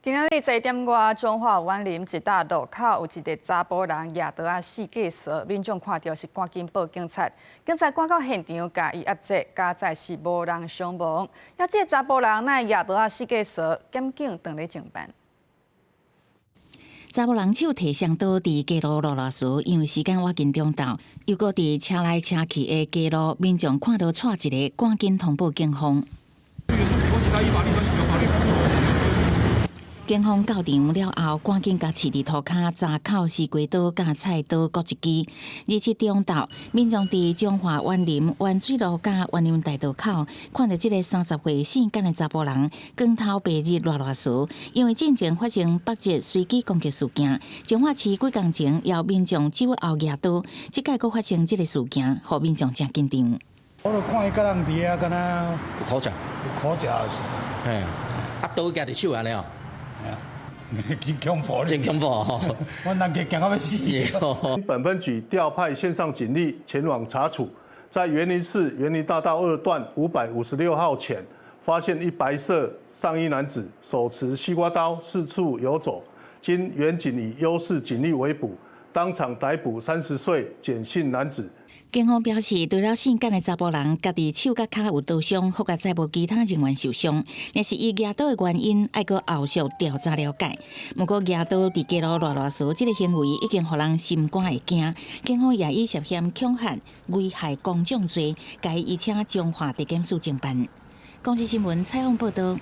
今仔日10點外，彰化員林一搭路口有一个查埔人攑刀仔四界踅，民眾看著是趕緊報警察。警察趕到現場，共伊壓制，佳哉是無人傷亡。啊，這个查埔人哪會攑刀仔四界踅，檢警正咧偵辦。查埔人手提雙刀佇街路囉囉踅，因為時間倚近中晝，又閣佇車來車去的街路，民眾看著掣一个，趕緊通報警方。警方到場了後，趕緊共飼佇塗跤閘口西瓜刀佮菜刀各一支。27中晝，民眾佇彰化員林灣水路佮員林大道口，看著這个30歲姓簡的查埔人，光頭白日囉囉踅。因為進前發生北捷隨機攻擊事件，彰化市幾工前有民眾酒後攑刀，這擺閣發生這个事件，予民眾誠緊張。我就看伊佮人佇遐，敢若有苦食，有苦食。嘿，啊，刀舉佇手按呢哦。真恐怖！真恐怖！阮人家驚到欲死。本分局調派線上警力前往查處，在員林市員林大道二段556號前，發現一白色上衣男子手持西瓜刀四處遊走，經員警以優勢警力圍捕，當場逮捕30歲簡姓男子。警方表示，除了姓簡的查埔人，家己手佮跤有刀傷，好佳哉無其他人員受傷。若是伊攑刀的原因，愛閣後續調查了解。毋過攑刀佇街路囉囉踅，這个行為已經予人心肝會驚。警方也以涉嫌恐嚇、危害公眾罪，共伊移請彰化地檢署偵辦。公視新聞採訪報導。